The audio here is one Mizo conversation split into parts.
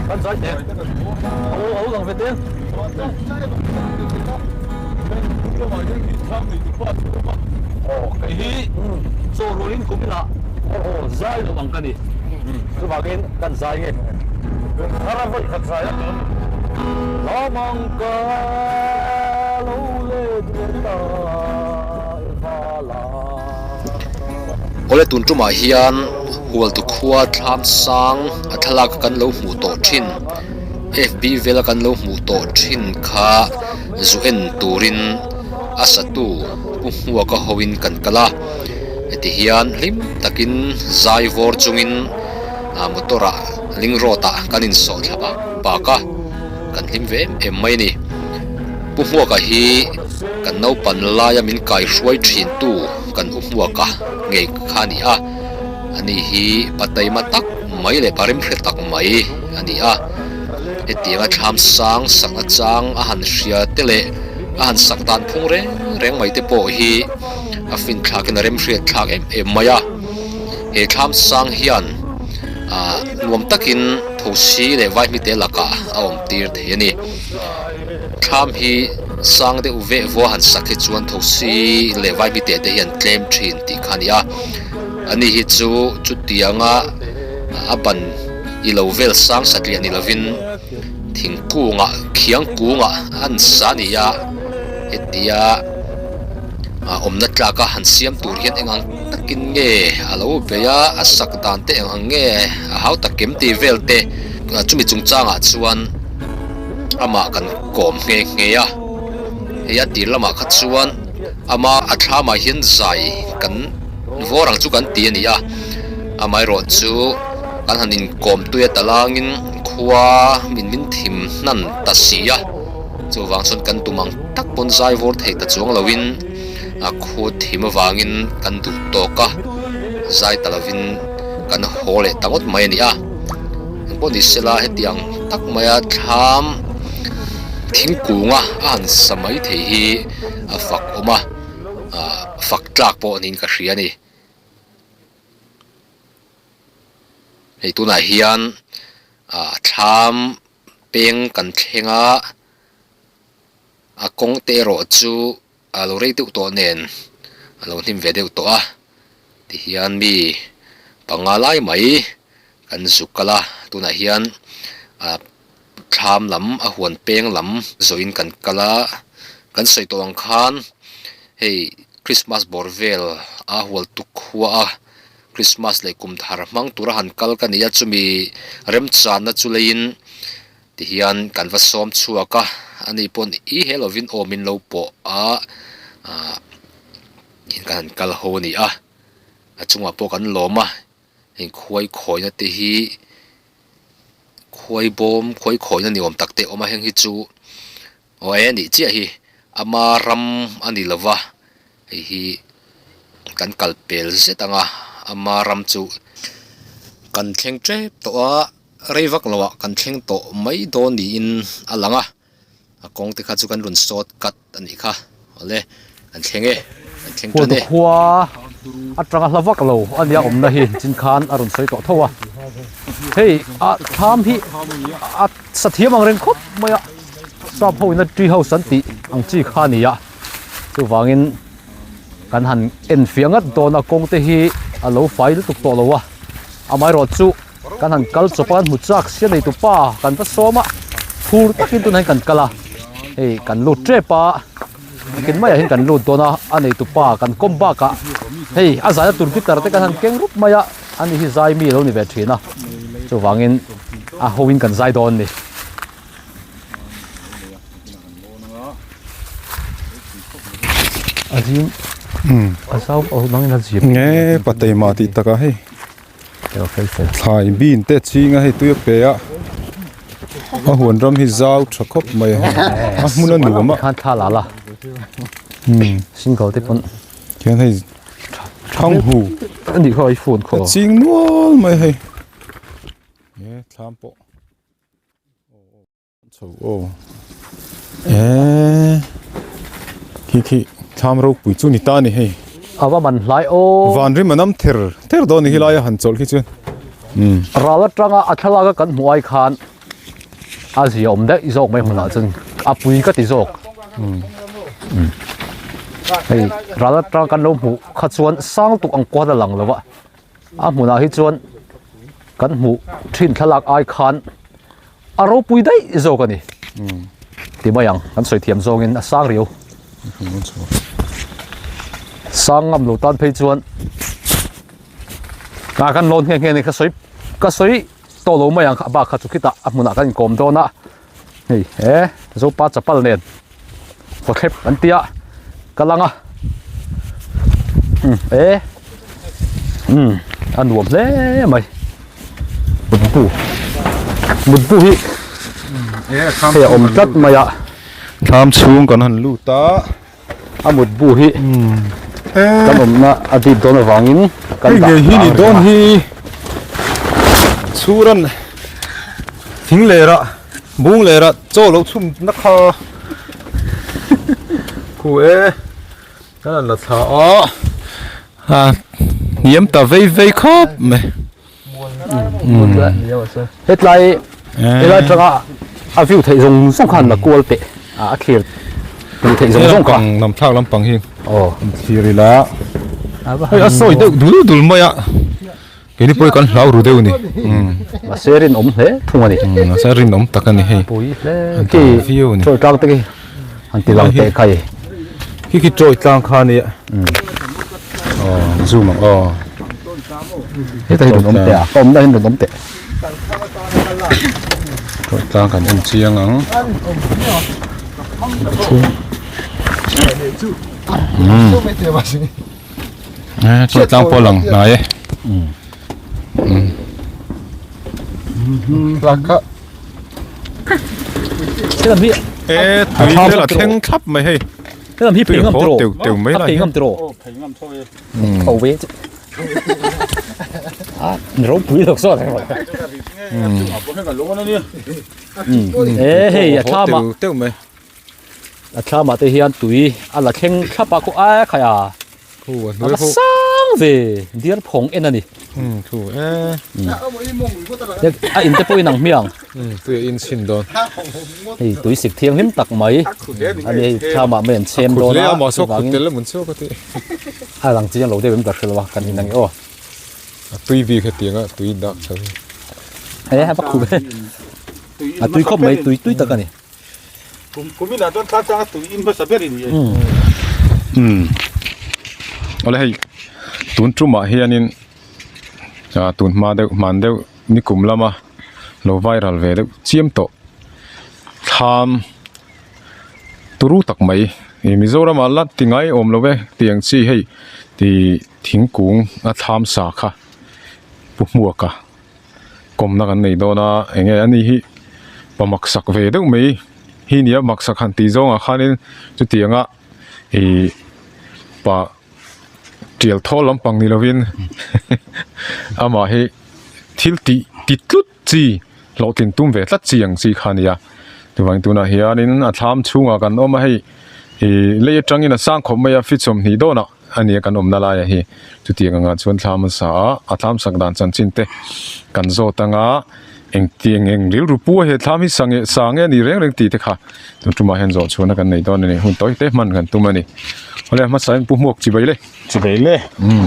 Kan zai teh. Alo alo lang ve te. Aw kei hi chaw rualin kum ila aw zai lo ang ka ni. Chuvangin kan zai nge. Thara vawi khat zai a tun. Lamang ka lo let leh ta e vala. Awle tun tumah hian Hualtu khua thlam sang a thlalak kan lo hmuh tawh thin. FB vela kan lo hmuh tawh thin kha zu en turin a satu Pu Hmuaka hoin kan kal a. Heti hian hlim takin zai vawr chungin motor ah ling road ah kan insawh thla bak bak a, kan hlim ve em em mai a ni. Pu Hmuaka hi kan naupan laia min kaihruai thin tu kan U Hmuaka ngei kha a ni a, ani hi pa taima tak mai leh pa remhre tak mai a ni a. Hetianga thlam sang sakna chang a han hria te leh a han sak dan phung reng reng mai te pawh hi a finthlakin a remhriat thlak em em mai a. He thlam sang hian ah nuam takin thosi leh vaihmite lakah a awm tir thei a ni. Thlam hi sang deuh veh vua han sak hi chuan thosi leh vaihmite te hi an tlem thin tih kha a ni a. Ani hi chu chutianga a ban i lo vel sang satliah ni lovin thingkungah khiang kungah an sa a ni a, hetia awmna tlaka han siam tur hian eng ang takin nge a lo bei a, a sak dan te eng ang nge a hau tak kem tih vel te chumi chungchangah chuan amah kan kawm nghe nghe a, hei a tir lamah kha chuan ama a thlamah hian zai kan vawr ang chu kan ti a ni a, amaherawh chu kan han inkawm tui a talangin khua min min thim hnan ta si a, chuvang chuan kan tum ang tak pawn zai vawr thei ta chuang loin. A khu thim avangin kan duh tawk a, zai ta lovin kan haw leh ta ngawt mai a ni a. Engpawh ni sela hetiang tak maia thlam thingkunga a han sa mai thei hi a fak awm a, ah fak tlak pawh niin ka hria a ni. Hei tunah hian ah thlam peng kan thleng a, a kawng te erawh chu. A lo rei deuh tawh nen a lo hnim ve deuh tawh a tihian mi panga lai mai kan zuk kal a tunah hian ah thlam lam a huan peng lam zawhin kan kal a kan sawi tawh ang khan hei christmas bawr vel a hual tuk khua a christmas leh kum thar hmang tura han kal ka ni a chumi remchanna chu leiin. Tihian kan va sawm chhuak a, ani pawn i he lovin aw min lo pawh a, ah in kan han kal ho a ni a, a chungah pawh kan lawm a, heng khuai khawina te hi khuai bawm khuai khawina ni awm tak te a awm a, heng hi chu aw e nih chiah hi ama ram a ni lova hei hi kan kal pel zet ang a, ama ram chu kan thleng tep tawh a. Rei vak loah kan thleng tawh mai dawn niin a lang a, a kawng te kha chu kan rawn sawt cut a nih kha. Awle, kan thleng e, kan thleng tan e. Khua atanga hla vak lo a nia awmna hi chin khan a rawn sawi tawh tho a. Hei a thlam hi a sa thiam ang reng khawp mai a, sap ho ina tree house an tih ang chi kha a ni a, chuvangin kan han enfiah ngat dawn a kawng te hi a lo fai lutuk tawh lo a, amaherawh chu. Kan han kal chawp a kan hmu chak sia nei tupa kan va sawm a phur takin tunah hian kan kal a hei kan lut tep a kin maiah hian kan lut dawn a a nei tupa kan kawm bakah hei a zaina tur guitar te kan han keng rup mai a ani hi zai mi a lo ni ve thin a chuvangin a ho in kan zai dawn a ni. A zim a zau a nangin a zim. Nge pateima tih takah hei. Thlai bin te ching a hei tui a pe a a huan ram hi zau tha khawp mai a a hmun a nuam a khan thla la la single te pawn khian hei thang hu ani khaw i phone khaw ching nual mai hei e thlam pawh Chho aw eee khi khi. Thlam ropui chu ni ta a ni hei. A va man hlai aw. Van rim a nam ther ther dawn a ni helai a han chawlh khi chuan. Ral atanga a thlalak a kan hmuh ai khan a zia awm daih zawk mai hmunah chuan a pui ka ti zawk. Hei ral atanga kan lo hmuh kha chuan sang tuk ang kual a lang lo a, a hmunah hi chuan kan hmuh thin thlalak ai khan A ropui daih zawk a ni. Ti mai ang, kan sawi thiam zawngin a sang riau. Sang ngam lo tan phei chuan a kan lawn nghe nghe ni ka sawi ka sawi tawh lo mai ang a bak kha chu khitah a hmunah kan inkawm dawn a. Hei he Zopa chapal nen khawthlep an tia ka lang a. E um a nuam hle mai mutbu mutbu hi hei a awm tlat mai a thlam chhung kan han lut a a mutbu hi kan awmna a dip dawn avangin kan dah hi ni dawn hi chhuran thing lera bung lera chaw lo chhum na kha khu e Kan han la thla a, a hniam ta vei vei khawp mai. Hetlai helai atanga a view theih zawng zawng khan la kual teh a thlir hmuh theih zawng zawng kha. Lam thlak lampang hi thlir ila hei a sawi deuh dul dul mai a. Keini pawh hi kan hlau ru deuh a ni. Mahse rinawm hle thung a ni. Mahse rinawm tak a ni hei. Pui hle khi chawi tlang te khi han ti lang teh khai. Khi khi chawi tlang kha a nia. Aw zoom ang aw. Heta hi rawn awm teh a, ka awmna hian rawn awm teh. Chawi tlang kan en chiang ang. Chawi tlang pawh lang hnai e. E tui te la thleng thlap mai hei. Helam hi phei ngam tiraw? Teu teu mai lai. Phei ngam tiraw? Tho ve. A ropui lo saw. E hei a thlama. Teu teu mai. A thlamah te hian tui a la thleng thlap a khaw ai khai a a va sang ve diar phawng en a ni a in te pawh in ang hmiang tui a in chhin dawn hei tui sik thianghlim tak mai a ni hei thlamah mai an chhem dawn a chuvangin a lang chiang lo deuh em ka hre lo a kan in ang e aw a tui bik hetiang a tui dak chho he a va khup e a tui khawp mai tui tui tak a ni. Kum kum inah chuan thla changa tui in hmasa ber in ni e. Umm. Awle hei tun tumah hianin ah tun hma deuh hman deuh nikum lama lo viral ve deuh chiam tawh thlam turu tak mai ih Mizoram ah la ti ngai awm lo e tiang chi hei tih thingkung a thlam sa kha pu hmuaka. kawmna kan nei dawn a eng nge ani hi pa maksak ve deuh mai hi nia maksak han tih zawngah khanin chutianga ih pa tial thawl lampang ni lovin amah hi thil tih ti tlut chi hlawhtlin tum ve tlat chi ang chi kha a ni a chuvangin tunah hianin a thlam chhungah kan awm a hei ih lei atangin a sang khawp mai a feet 20 dawnah. A nia kan awmna laia hi chutiang angah chuan thlam a sa a, a thlam sak dan chanchin te kan zawt anga engtiang eng rilru pu a he thlam hi sa nge sa nge a ni reng reng tih te kha tun tumah hian zawh chhuahna kan nei dawn a ni hun tawi te hman kan tum a ni awle hmasa in pu hmuak chibai le chibai le umm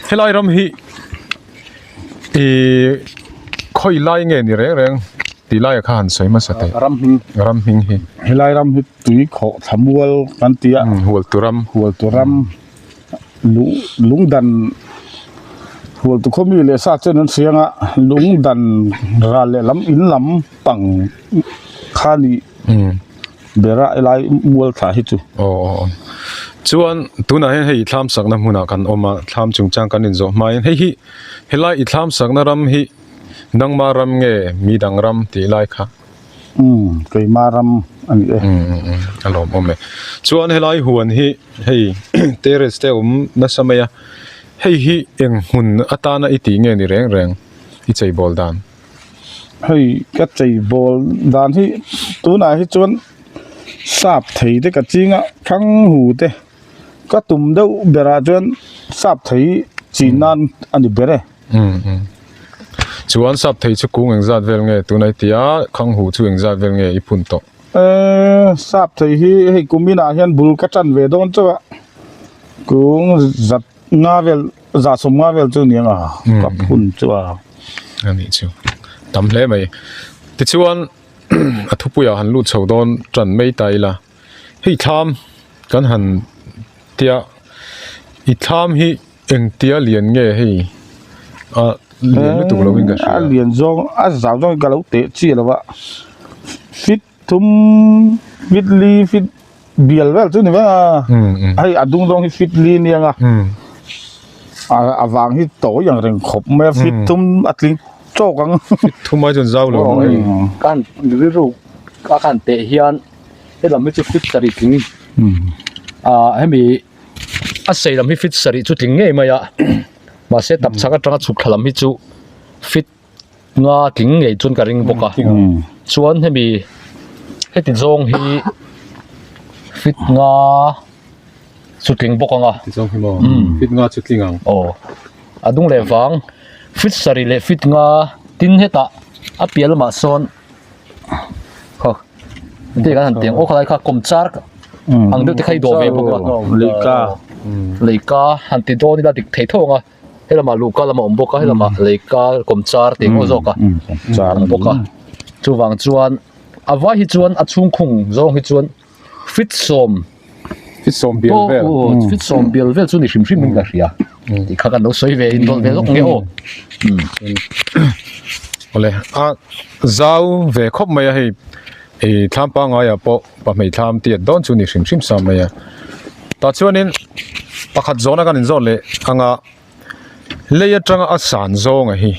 helai ram hi Ihh khawi lai nge ni reng reng tih laiah kha han sawi hmasa teh. Ram hming. Ram hming hi. Helai ram hi tui khawh thla mual kan ti a. Hualtu ram. Hualtu ram lung lungdan hualtu khaw mi leh sa chen an hriang a lungdan ral leh lam in lam pang kha ni. Bera helai mual thla hi chu. Aw aw aw. Chuan tunah hian hei i thlam sakna hmunah kan awm a, thlam chungchang kan inzawh hmain hei hi helai i thlam sakna ram hi nangma ram nge mi dang ram tih lai kha? Umm keima ram a ni e. Umm umm umm a lawmawm e. Chuan helai huan hi hei terrace te a awm nasa mai a, hei hi eng hmun atana i tih nge ni reng reng i cheibawl dan? Hei ka chei bawl dan hi tunah hi chuan sap thei te ka ching a thlang hu te. Ka tum deuh berah chuan sap thei chin nan a ni ber e. Chuan sap thei chu kung engzat vel nge tunai tia khang hu chu engzat vel nge i phun tawh? Eee sap thei hi hei kum inah hian bul ka tan ve dawn chauh a, kung zat nga vel za sawm nga vel chu aniang a ka phun chu a. A nih chu tam hle mai. Tichuan a thupuiah han lut chho dawn tan mai ta ila. Hei thlam kan han tia i thlam hi engtia lian nge hei a lian lutuk lo in ka hria a lian zawng a zau zawng in ka lo teh chiah lo a fit thum fit li fit bial vel chu ni vek a hei a dung zawng hi fit li nia nga a vang hi tawi ang reng khawp mai a fit thum a tling tawk ang fit thum ai chuan zau lo mai kan rilru a kan teh hian. Helam hi chu fit sarih tling ah hemi a sei lam hi fit sarih chu tling ngei mai a mahse tapchhak atanga chhuk thla lam hi chu fit nga tling ngei chuan ka ring bawk a chuan hemi heti zawng hi fit nga chu tling bawk ang a zawng hi maw fit nga chu tling ang aw a dung leh vang fit sarih leh fit nga tin hetah a piah lamah sawn. Khaw te kan han tiang aw khalai kha kawmchar ang deuh te kha i dawh ve bawk a leika leika han ti dawn ila dik thei tho ang a helamah luhka lamah awm bawk a helamah leika kawmchar tih ngawt zawk a awm bawk a chuvang chuan a vai hi chuan a chhungkhung zawng hi chuan fit sawm fit sawm bial vel fit sawm bial vel chu ni hrim hrim in ka hria tih kha kan lo sawi ve in dawt ve lawk nge aw awle a zau ve khawp mai a hei ih thlam pangngai ah pawh pahmei thlam tiat dawn chu ni hrim hrim sa mai a tah chuanin pakhat zawhna kan inzawt leh anga lei atanga a san zawng a hi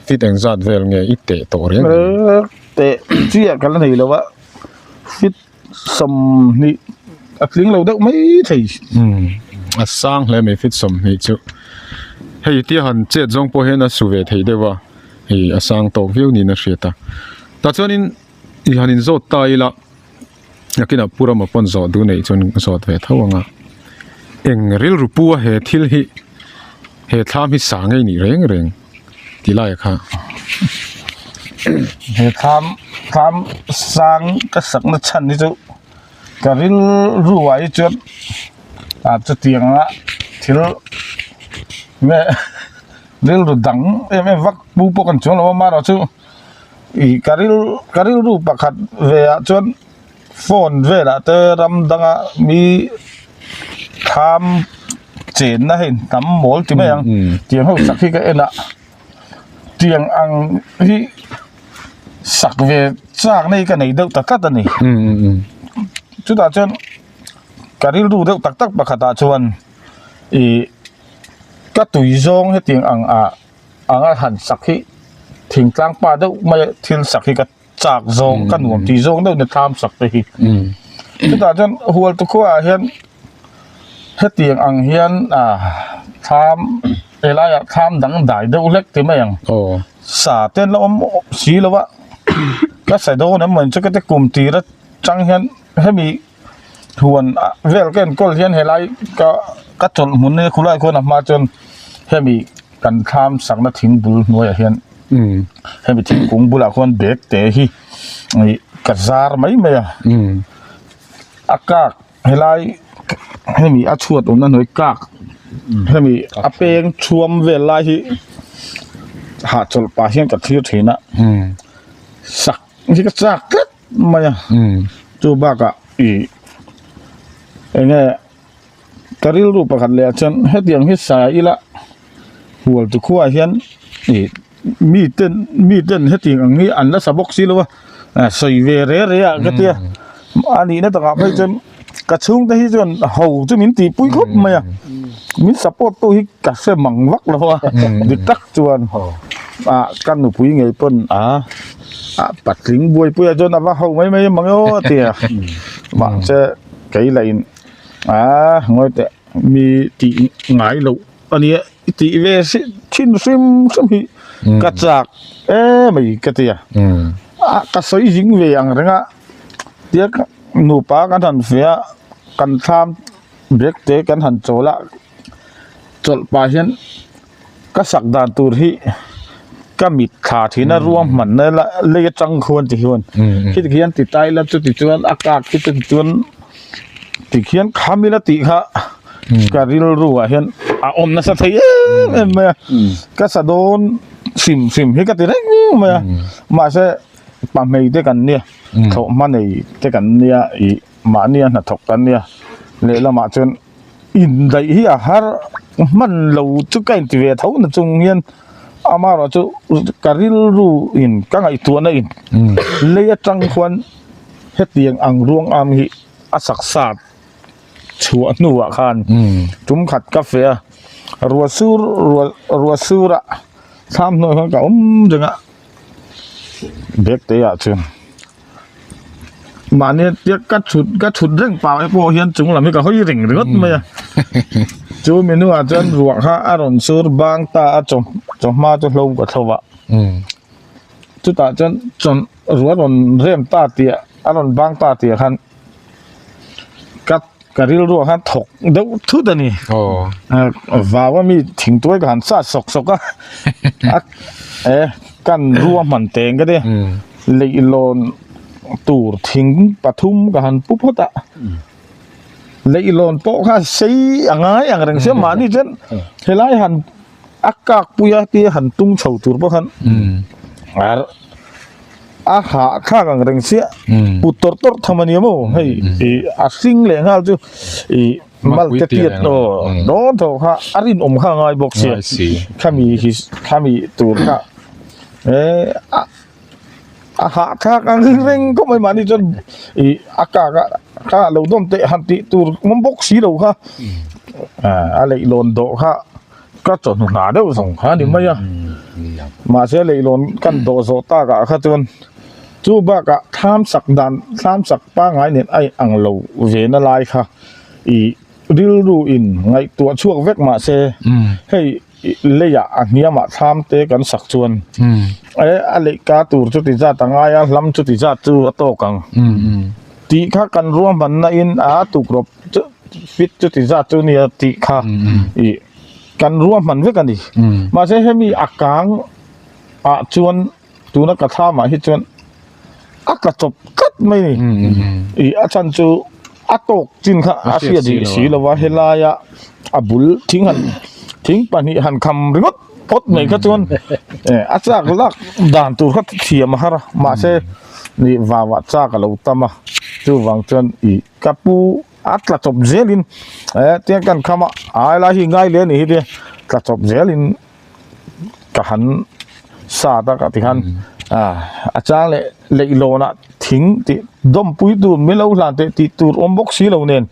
fit engzat vel nge i teh tawh reng reng teh chiah ka la nei lo a fit 20 a tling lo deuh mai thei. Umm a sang hle mai fit 20 chu hei tia han chet zawng pawh hian a su ve thei deuh a hei a sang tawk viau niin a hriat a tah chuanin i han inzawt ta ila nakinah pu rama pawn zawh duh neih chuan zawt ve tho ang a eng rilru pu a he thil hi he thlam hi sa ngei nih reng reng. Ti lai kha. He thlam thlam sang ka sakna chhan hi chu ka rilru ah hi chuan ah chutiang a thil nge rilru dang em em vak pu pawh kan chuang lo a amaherawhchu ih ka ril ka rilru pakhat ve ah chuan phone velah te ram danga mi thlam chenna hei hnam mawl ti mai ang tiang ho sak hi ka en a tiang ang hi sak ve chak na hi ka nei deuh ta tlat a ni chutah chuan ka rilru deuh tak tak pakhatah chuan ih ka tui zawng hetiang ang ah anga han sak hi thingtlang pa deuh mai thil sak hi ka. Chak zawng ka nuam tih zawng deuh ni thlam sak te hi. Chutah chuan hualtu khuaah hian hetiang ang hian ah thlam helaiah thlam dang dai deuh hlek ti mai ang. Sa te an la awm si lo a, ka sa dawn em mawni chu ka ti kum tir atang hian hemi huan vel ka enkawl hian helai ka ka chawlh hmun nia khulai khuan a hma chuan hemi kan thlam sakna thing bul hnuaiah hian. Hemi thingkung bulah khuan bag te hi ih ka zar mai mai a a kak helai hemi a chhuat awmna hnuai kak hemi a peng thuam vel lai hi hahchawlh pah hian ka thlir thin a sak hi ka chak tlat mai a chu bakah ih eng nge. Ka rilru pakhat leh ah chuan hetiang hi sa ila hual tu khuaah hian ih mi ten mi ten hetiang ang hi an la sa bawk si lo a ah sawi ve re re ah ka tia a nihna takah phei chuan ka chhungte hi chuan ho chu min tihpui khawp mai a min support tu hi ka hre mang vak lo a dik tak chuan ah ka nupui ngei pawn a ah patling buaipuiah chuan a va ho mai mai mang aw a tia mahse kei lah in. Aaa ngawi teh mi tih ngai loh a nia i tih ve si thin hrim hrim hi ka chak em mai ka ti a ah ka sawi zing ve ang reng a tia nupa kan han feh a kan thlam. Bag te kan han chawl a chawlh pah hian ka sak dan tur hi ka mit thla thin a ruahman na la lei atang khuan ti hian khi ti khian ti tai la chuti chuan a kak khi chuti chuan ti khian kham ila tih kha ka rilru ah hian a awm nasa thei em em mai a ka sa dawn hrim hrim hi ka ti reng mai a mahse pahmei te kan nia thlawhhma nei te kan nia ih. Mahnia hnathawk kan nia, lehlamah chuan indaih hi a har hman lo chu ka inti ve tho na chung hian amaherawh chu ka rilru in ka ngaihtuahna in lei atang khuan hetiang ang ruang am hi a sak sat chhuah hnuah khan tum khat ka feh a, ruah sur ruah sur a thlam hnuaiah khan ka awm reng a bag te ah chuan. Mahni tia ka thut ka thut reng pah pawh hian chung lam hi ka hawi reng ringawt mai a chu mi hnuah chuan ruah kha a rawn sur bang ta a chaw chawhma chu hlo ka thlo a chutah chuan chaw ruah rawn rem ta tih a rawn bang ta tih ah khan ka ka rilruah khan thawk deuh thut a ni vau a mi thingtuai ka han sat sawk sawk a e kan ruahman teng ka tia leihlawn tur thing pathum ka han pu phawt a leihlawn pawh kha sei a ngai ang reng sia mahni chuan helai han a kak pui a tia han tung chho tur pawh khan a hah thlak ang reng chiah put tawrh tawrh tham a ni maw hei ih a hring leh nghal chu ih mal te tiat aw dawn tho kha a rinawm kha a ngai bawk sia khami hi khami tur kha eh a a hah thlak ang reng khawp mai mahni chuan ih a kak a kha lo dawm teh han tih tur awm bawk si lo kha a leihlawn dawh kha. Ka chawhnu hna deuh zawng kha a ni mai a, mahse leihlawn kan dawh zawh takah kha chuan chu bakah thlam sak dan thlam sak pangngai nen a inang lo ve na lai kha ih rilru in ngaihtuah chhuak vek mahse hei leiah a hniamah thlam te kan sak chuan e a leihka tur chuti zat a ngai a hlam chuti zat chu a tawk ang tih kha kan ruahmanna in a tukrawp chu. Fit chuti zat chu nia tih kha ih kan ruahman vek a ni. Mahse hemi a kang ah chuan tuna ka thlam ah hi chuan a tla chawp tlat mai ni. Ih a chhan chu a tawk chin kha a hriat rih si lo va helaia a bul thing han thing pahnih han kham ringawt phawt mai kha chuan a chak lak dan tur kha thiam a har a mahse ih vauah chak a lo tam a chuvang chuan ih ka pu. A tla chawp zelin eh tiang kan kham a a helai hi ngai leh a nih hi tia tla chawp zelin ka han sat a ka ti khan ah a chang leh leihlawn ah thing tih dawmpui tur min lo hlan teh tih tur awm bawk si lo nen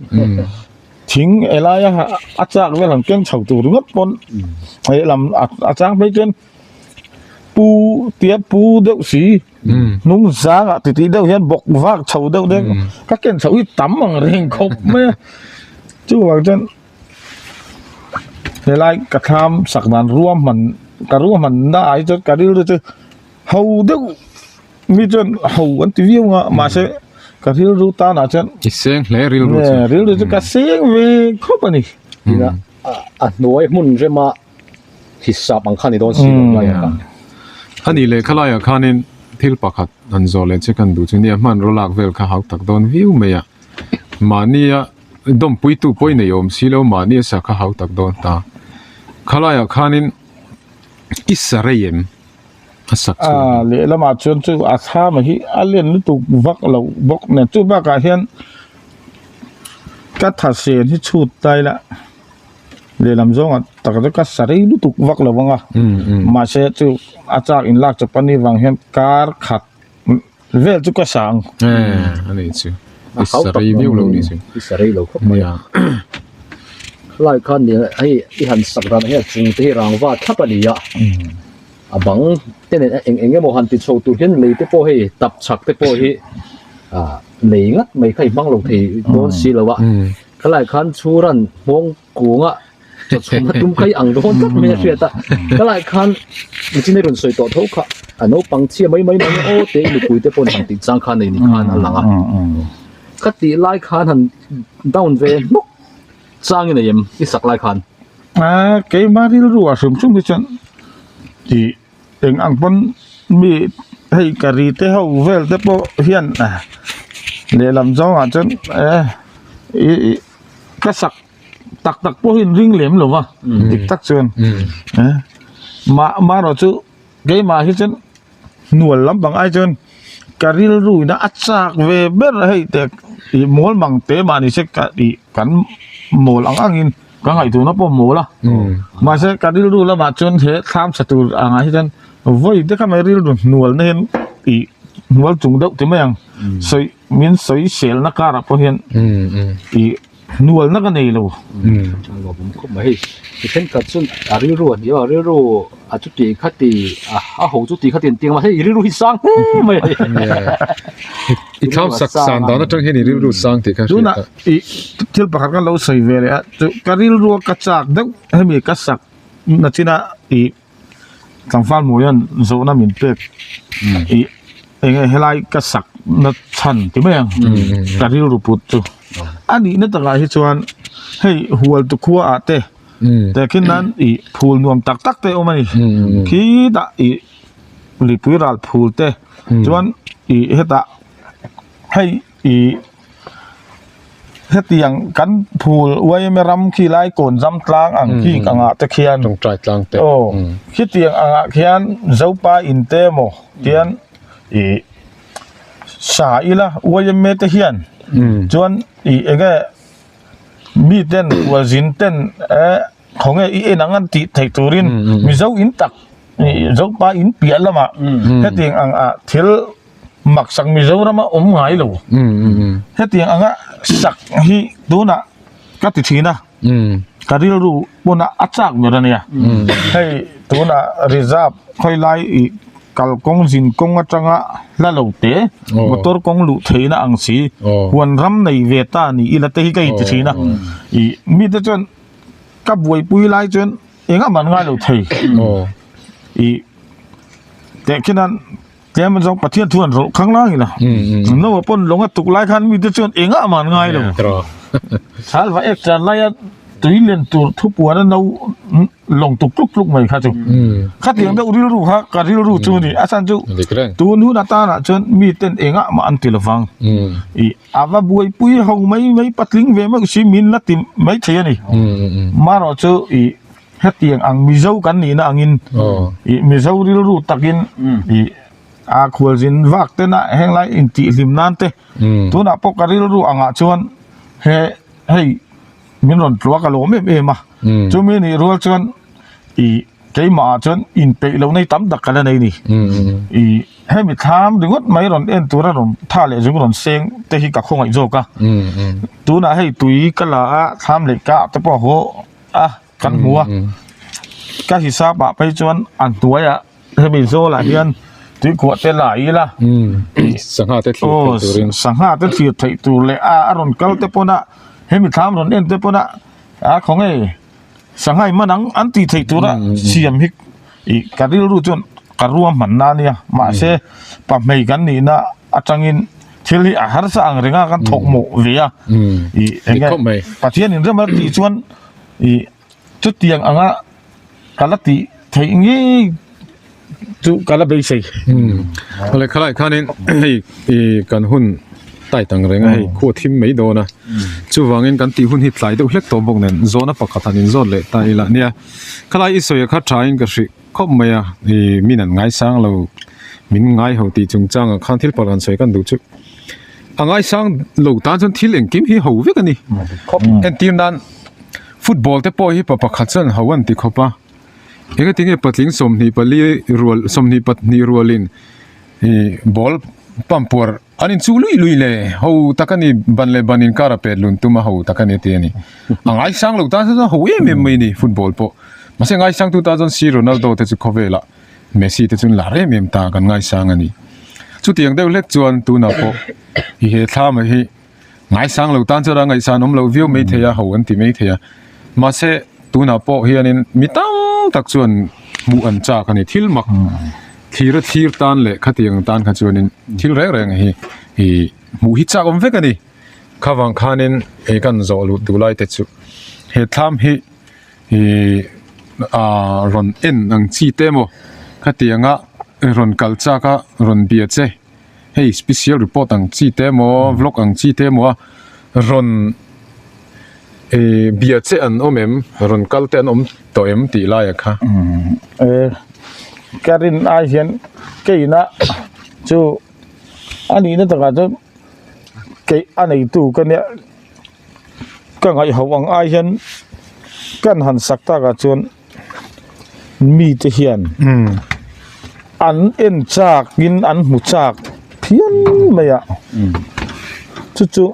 thing helai a a chak vel han keng chho tur ringawt pawn lehlam a chang phei chuan pu tia pu deuh si. Hnung zangah titih deuh hian bawk vak chho deuh deuh ka ken chho hi tam ang reng khawp mai a chuvang chuan helai ka thlam sak dan ruahman ka ruahman na ah hi chuan ka rilru chu ho deuh mi chuan ho an ti viau ang a mahse ka rilru tan ah chuan i seng hle rilru chu rilru chu ka seng ve khawp a ni a hnuai hmun rema hisap ang kha ni dawn si lo lai ah khan. A nih leh khalaiah khanin thil pakhat han zawh leh che kan duh chu nia hmanraw lak vel kha hau tak dawn viau mai a, mahnia dawmpuitu pawh i nei awm si lo mahnia sa kha hau tak dawn ta. Khalaiah khanin i sa rei em a sak chhuah A lehlamah chuan chu a thlam hi a len lutuk vak lo bawk nen chu bakah hian ka thasen hi chhut tai la. Lehlam zawngah tak chu ka sa rei lutuk vak lo vang a, mahse chu a chak in lak chawp a nih vang hian kar khat vel chu ka sa ang. A nih chu, i sa rei viau lo nih chu. I sa rei lo khawp mai a. Khalai khan nia hei i han sak dan ah hian chung te hi rangva thlap a ni a, a bang te nen eng eng emaw han ti chho tur hian lei te pawh hei tap chhak te pawh hi lei ngat mai kha i hmang lo thei dawn si lo a. Khalai khan chhuran hmawng kunga chaw chhum a tum kha i ang dawn tlat mai a hriat a. Khalai khan nichin a rawn sawi tawh tho kha a naupang chhia mai mai mai aw te i nupui te paw'n han tih chang khan nei ni khan a lang a. Kha tih lai khan han down ve hnawk. chang i nei em i sak lai khan? A keimah rilru ah hrim hrim hi chuan ih eng ang pawn mi hei ka ri te ho vel te pawh hian lehlam zawngah chuan eh ih ka sak tak tak pawh hi an ring lem lo va dik tak chuan eh mah marawh chu keimah hi chuan hnual lampang ai chuan ka rilru ina a chak ve ber hei te ih mawl mang te mah ni se ka ih kan mawl ang ang in ka ngaihtuahna pawh mawl a mahse ka rilru lamah chuan he thlam sa tur angah hi chuan vawi te kha mai rilru hnual na hian ih hnual chung deuh ti mai ang sawi min sawi selna karah pawh hian ih. Hnualna ka nei lo. A lawmawm khawp mai hei. Mi thenkhat chuan a rilru a hniam a, a rilru a chuti khati a ho chuti khati an ti ang a, hei i rilru hi sang hle mai a hei. I thlam sak san dan atang hian i rilru sang tih kha hriat a. Tunah i thil pakhat ka lo sawi ve leh a, chu ka rilrua ka chak deuh hemi ka sak na chin a i Tlangval Mawia'n zawhna min pek i eng nge helai ka sak na chhan ti mai ang ka rilru put chu a nihna takah hi chuan hei hualtu khua ah te tehkhin nan ih phul nuam tak tak te a awm a ni khitah ih lipui ral phul te chuan ih hetah hei ih. Hetiang kan phul uaime ram khi lai kawn zam tlang ang khi angah te khian tawngtai tlang te aw khitiang angah khian zopa in te emaw tian ih sa ila uaime te hian chuan ih enge mi ten khualzin ten eh khawnge i en ang an tih theih turin mizo in tak ih zopa in piah lamah hetiang angah thil. Maksak Mizorama awm ngai lo. Hetiang anga sak hi tunah ka ti thin a, ka rilru pawn a chak ber a nia. Hei tunah reserve khawilai ih kalkawng zin kawng atanga hla lo te motor kawng luh theihna ang si huan ram nei ve ta ni ila te hi ka inti thin a. Ih mite chuan ka buaipui lai chuan engah mah an ngai lo thei. Ih tehkhian Tlem a zawng Pathian thu an rawlh khang lang ila. Noah pawn lawng a tuk lai khan mite chuan engah mah an ngai lo. Thal va ek chan laia tui len tur thu puan a no lawng tuk tluk tluk mai kha chu. Khatiang deuh rilru kha ka rilru chu a ni. A chhan chu tun hun atanah chuan miten engah mah an ti lovang. Ih a va buaipui ho mai mai patling ve meuh si min la ti mai thei a ni. Marawh chu ih Hetiang ang Mizo kan nihna angin ih Mizo rilru takin ih a khualzin vak tena henglai intihhlim nan te tunah pawh ka rilru angah chuan he hei min rawn tluak a lawm em em a chumi nih rual chuan ih keimah ah chuan inpeih lohna hi tam tak ka la nei ni ih hemi thlam ringawt mai rawn en tura rawn tha leh zung rawn seng te hi ka khawngaih zawk a tunah hei tui ka la a thlam leh ka te pawh a haw a kan hmu a ka hisap ah phei chuan a hnuaiah hemi zawlah hian tuikhuah te la ila sangha te thlir theih turin sangha te thlir theih tur leh a a rawn kal te pawn a hemi thlam rawn en te pawn a a khawnge sangha i man ang an tih theih tura siam hi ih ka rilru chuan ka ruahman na ania mahse pahmei kan nihna atangin thil hi a harsa ang renga kan thawk mawh ve a ih enge Pathian in rem a tih chuan ih chutiang anga ka la tih theih ngei chu ka la beisei. Awle khalai khanin hei ih kan hun tight ang reng a hei khua thim mai dawn a chuvangin kan tih hun hi tlai deuh hlek tawh bawk nen zawhna pakhat han inzawt leh ta ila nia khalai i sawi a kha thain ka hrih khawp mai a ih min an ngaisang lo min ngai ho tih chungchangah khan thil pakhat han sawi kan duh chu a ngaisang lo tan chuan thil engkim hi ho vek a ni entir nan football te pawh hi pa pakhat chuan ho an ti khawp a engatinge patling 24 rual 22 rualin ih ball pump puar an inchuh lui lui le ho tak a ni ban leh ban inkar a pet lun tum a ho tak a ni a ti a ni a ngaisang lo tan chuan ho em em mai a ni football pawh mahse ngaisang tu tan chuan si Ronaldo te chu khawvelah Messi te chu lar em em ta kan ngaisang a ni chutiang deuh hlek chuan tunah pawh i he thla mai hi ngaisang lo tan chuan a ngaihsan awm loh viau mai thei a ho an ti mai thei a mahse tunah pawh hianin mi tam tak chuan hmuh an chak a ni thil mak thlir a thlir tan leh khatiang tan kha chuanin thil reng reng hi ih hmuh hi chak awm vek a ni. Kha vang khanin ih kan zawh luh duh lai te chu he thlam hi ih ah rawn en ang chi te emaw khatianga rawn kal chak a rawn bia che hei special report ang chi te emaw vlog ang chi te emaw a rawn ih bia che an awm em rawn kal te an awm tawh em tih laiah kha. Ka rin ai hian keina chu a nihna takah chuan keih a neitu ka nia ka ngaihho ang ai hian kan han sak takah chuan mite hian an en chak in an hmu chak phian mai a chu chu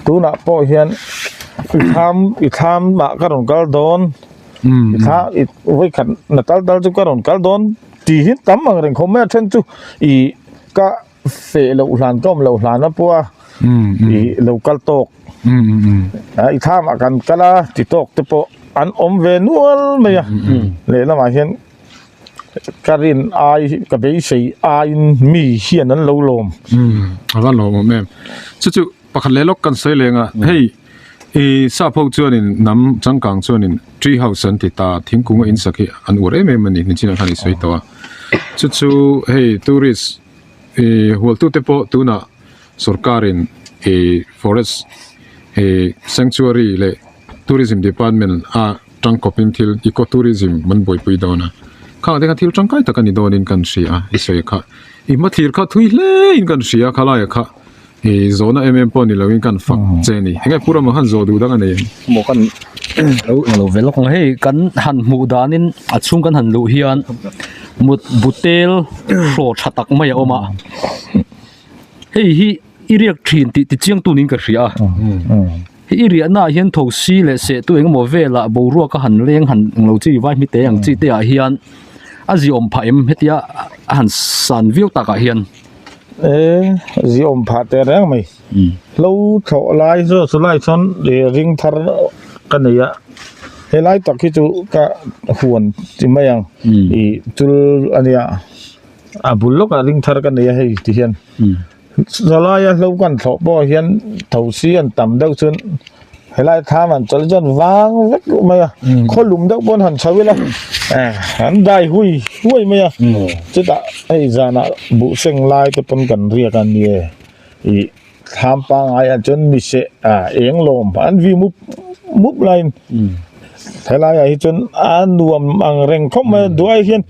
tunah pawh hian i thlam i thlam ah ka rawn kal dawn i thla i vawikhat na tal tal chu ka rawn kal dawn tih hi tam ang reng khawp mai a then chu ih ka feh loh hlan ka awm loh hlan a pawh a ih lo kal tawk a i thlam ah kan kal a ti tawk te pawh an awm ve nual mai a lehlamah hian ka rin ai ka beisei aiin mi hian an lo lawm. A va lawmawm em chu chu pakhat leh lawk kan sawi leng a hei ih sap ho chuanin hnam changkang chuanin tree house an ti ta thingkung a insak hi an uar em em a ni nichinah khan i sawi tawh a chu chu hei tourist ih hualtute pawh tunah sorkarin ih forest ih sanctuary leh tourism department a tangkawpin thil eco tourism an buaipui dawn a khang te kha thil tangkai tak a ni dawnin kan hria a i sawi kha i hmathlir kha thui hle in kan hria khalaiah kha ih zawhna em em pawh ni loin kan fak che a ni enge pu Rama khan zawh duh dang a nei em? Maw kan lo lo ve lawk ang hei kan han hmuh danin a chhung kan han luh hian mut butel hraw tha tak mai a awm a hei hi i riak thin tih tichiang tun in ka hria a. Hei i riahna ah hian thosi leh seh tu engemaw velah boruak a han leng han englo chi vai hmite ang chi te ah hian a ziawm phah em hetia a han san viau takah hian. E ziawm phah teh reng mai hlo thlawh lai chu chulai chuan ih ring thar ka nei a helai tak hi chu ka huan ti mai ang ih chul a nia a bul lawkah ring thar ka nei a hei ti hian. Zalaia hlo kan thlawh pawh hian thosi an tam deuh chuan helai thlam an chawlh chuan vang vek mai a khaw lum deuh pawn han chho ila an dai hui huai mai a chutah hei zanah buh seng lai te pawn kan riak a nia ih thlam pangngai ah chuan mi seh ah eng lawm an vi mup mup laiin helai ah hi chuan a nuam ang reng khawp mai a duai hian.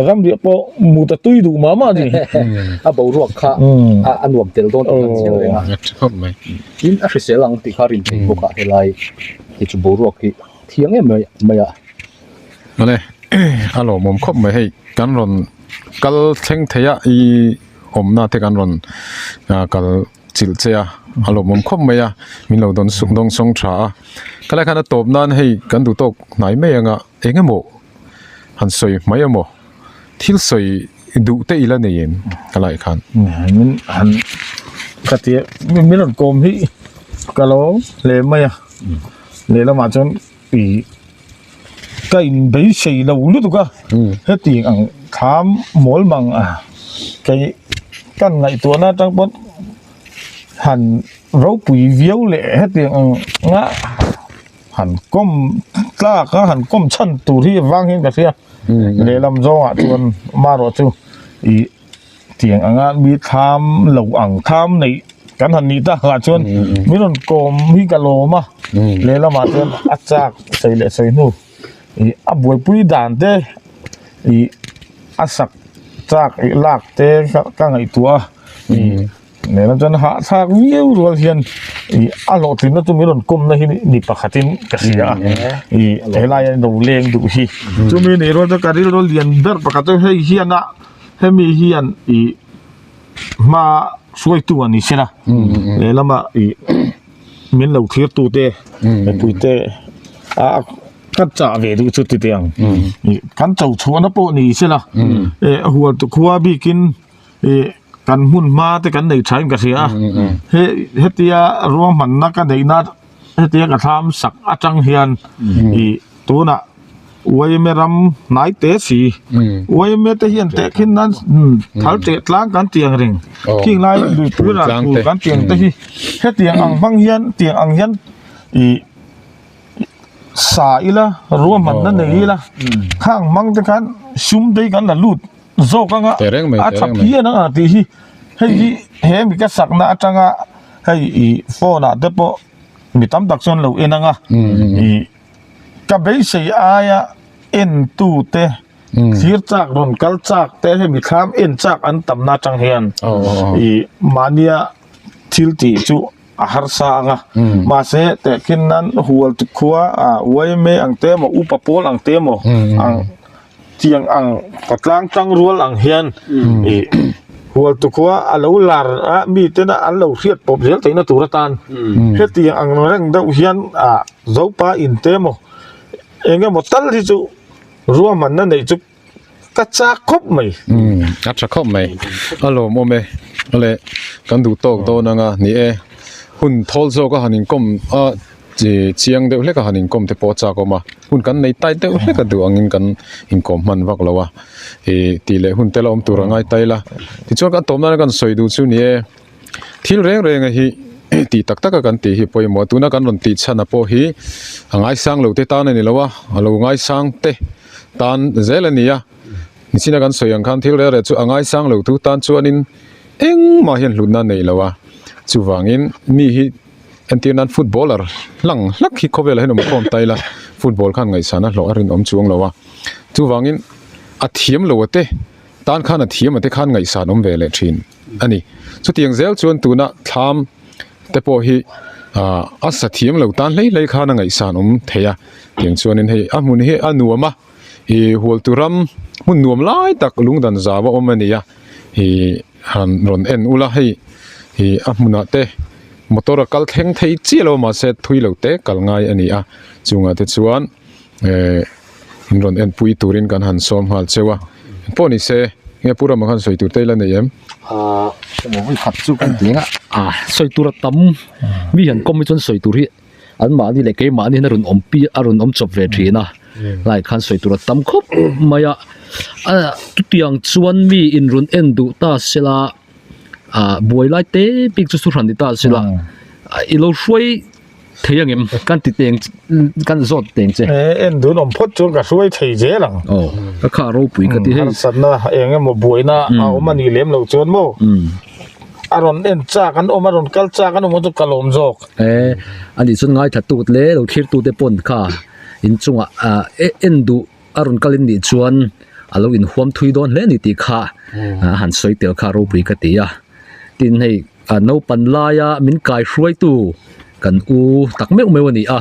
Ram riah pawh mut a tui duh mah mah a ni. A boruak kha a nuam tel dawn tih kan chiang reng a. A tha khawp mai. Tin a hrisel ang tih kha rin theih bawk a helai hi chu boruak hi thiang em mai a. Awle a lawmawm khawp mai hei kan rawn kal thleng thei a i awmna te kan rawn kal chilh che a a lawmawm khawp mai a min lo dawn dawng sawng tha a khalai khan a tawp nan hei kan duh tawk hnai mai anga eng emaw han sawi mai emaw thil sawi duh te ila nei em ka lai khan. Min han ka ti min rawn kawm hi ka lo hle mai a lehlamah chuan ih ka in beisei lo lutuk a heti ang thlam mawl mang a kei kan ngaihtuahna atang pawn han ropui viau leh hetiang ang nga. Han kawm tlak a han kawm chhan tur hi vang hian ka hria lehlam zawngah chuan marawh chu ih tiang anga mi thlam lo ang thlam neih kan han nih takah chuan min rawn kawm hi ka lawm a lehlamah chuan a chak sawi leh sawi hnu ih a buaipui dan te ih a sak chak ih lak te ka ngaihtuah a ih. Nena chuan hahthlak viau rual hian ih a hlawhtlinna chu min rawn kawmna hi ni pakhatin ka hria a ih helai a lo leng duh hi chumi nih rual chuan ka rilru lian ber pakhat chu hei hian a hemi hian ih hma hruaitu a ni sela lehlamah ih min lo thlir tute mipuite a ka chah ve duh chu ti teh ang ih kan cho chhuahna pawh ni sela eh hual khua bikin. Ih kan hmun hma te kan nei thain ka hria a he hetia ruahmanna ka neihna hetia ka thlam sak atang hian ih tunah. Yma ram hnai te si Yma te hian tehkhin nan thal teh tlang kan tih ang reng khing lai luipui ral tur kan tih ang te hi hetiang ang hmang hian tiang ang hian ih sa ila ruahmanna nei ila khang hmang te khan sum te hi kan la lut zawk anga a tha phian anga tih hi hei hi he mi ka sakna atanga hei ih phone ah te pawh mi tam tak chuan lo en anga ih Ka beisei aia entu te, thlir chak rawn kal chak te hemi thlam en chak an tamna atang hian ih mahnia thil tih chu a harsa ang a. Mahse tehkhin nan hual khua ah yma ang te emaw upa pawl ang te emaw ang tiang ang khawtlang tangrual ang hian ih hualtu khua a lo lar a mi tena an lo hriat pawp zel theihna tur atan hetiang ang reng deuh hian ah zopa in te emaw eng emaw tal hi chu ruahmanna neih chu ka chak khawp mai. A tha khawp mai a lawmawm e awle kan duh tawk dawn anga ni e hun thawl zawk a han inkawm a. Chi chiang deuh hlek a han inkawm te pawh a chak awm a, hun kan nei tai deuh hlek a duh angin kan inkawm hman vak lo a, ih tih leh hun te la awm tur a ngai ta ila. Tichuan kan tawm nana kan sawi duh chu ni e, thil reng reng a hi tih tak tak a kan tih hi pawimawh a, tuna kan rawn tih chhan a pawh hi a ngaisang lo te tan a ni lo a, a lo ngaisang te tan zel a ni a, nichina kan sawi ang khan thil reng reng chu a ngaisang lo tu tan chuanin engmah hian hlutna a nei lo a, chuvangin mi hi. Entir nan footballer hlang hlak hi khawvelah hian awm khawm ta ila football khan ngaihsan a hlawh a rinawm chuang lo a, chuvangin a thiam lo a te tan khan a thiam a te khan ngaihsan awm ve leh thin a ni. Chutiang zel chuan tuna thlam te pawh hi ah a sa thiam lo tan hlei hlei khan a ngaihsan awm thei a, tiang chuanin hei a hmun hi a nuam a, ih hualtu ram hmun nuam lai tak lungdan zau a awm a ni a, ih han rawn en ula hei ih a hmunah te motor a kal thleng thei chiah lo a mahse thui lo te kal ngai a ni a chungah te chuan eh in rawn en pui turin kan han sawm nghal cheu a engpawh ni se nge pu Rama khan sawi tur te ila nei em? Ahh vawi khat chu kan ti ang a sawi tur a tam mi hian kawm hi chuan sawi tur hi an mahni leh keimahni hian a rawn awm pi a rawn awm chawp ve thin a lai khan sawi tur a tam khawp mai a chutiang chuan mi in rawn en duh ta sela ah buai lai te bik chu thu hran ni ta sela i lo hruai thei ang em kan ti teng kan zawt teng che e en dun awm phawt chuan ka hruai thei zel ang aw ka kha ropui ka ti hei harsatna eng emaw buaina a awm a nih lem loh chuan maw a rawn en chak an awm a rawn kal chak an awm chu ka lawm zawk. E ani chuan ngaithla tut le lo thlir tute pawn kha inchungah ah en duh a rawn kal in nih chuan a lo inhuam thui dawn hle a ni tih kha a han sawi tel kha ropui ka ti a tin hei naupan laia min kai hruaitu kan u tak meuh meuh a ni a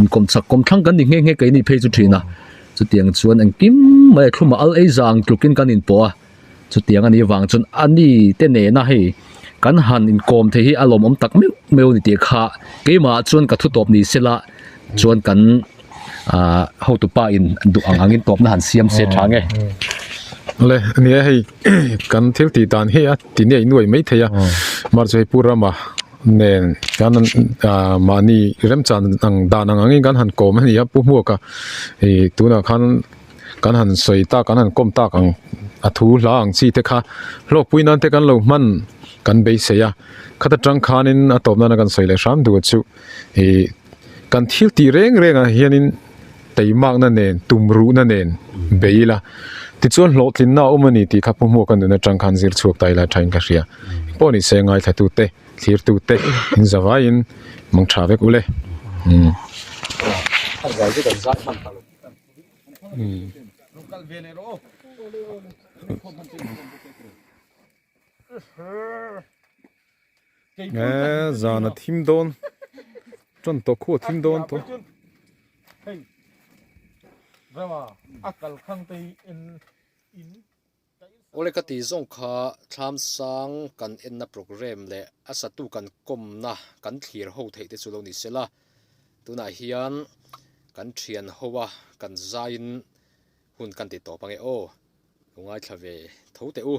inkawm chak kawm thlang kan ni nghe nghe keini phei chu thin a chutiang chuan engkim mai a thlumah al ei zang tlukin kan inpawh a. Chutiang a nih vang chuan a ni te nena hei kan han inkawm thei hi a lawmawm tak meuh meuh a ni tih kha keimah chuan ka thu tawp ni sela chuan kan ah hotupa in duh ang angin tawpna han siam se tha nge. Awle nia hei kan thil tih dan hi a ti nei nuai mai thei a mar chu hei Pu Rama nen kan ah mahni remchan ang dan ang angin kan han kawm a ni a Pu Hmuaka ih tunah khan. Kan han sawi tak an han kawm tak ang a thu hla ang chi te kha hlawkpui nan te kan lo hman kan beisei a khat atang khanin a tawp nana kan sawi leh hram duh chu ih kan thil tih reng reng ah hianin teimakna nen tum ruhna nen bei ila tichuan hlawhtlinna a awm a ni tih kha pu hmuak a nun atang khan zir chhuak ta ila thain ka hria pawh ni se ngaithla tute thlir tute in zavaiin mang tha vek ule umm. Zan a thim dawn tan tawh khu a thim dawn tawh. Awle ka tih zawng kha thlam sang kan enna programme leh a satu kan kawmna kan thlir ho theih te chu lo ni sela tunah hian kan thian ho a kan zaiin hun kan ti tawp ange aw lo ngaithla ve tho teh u.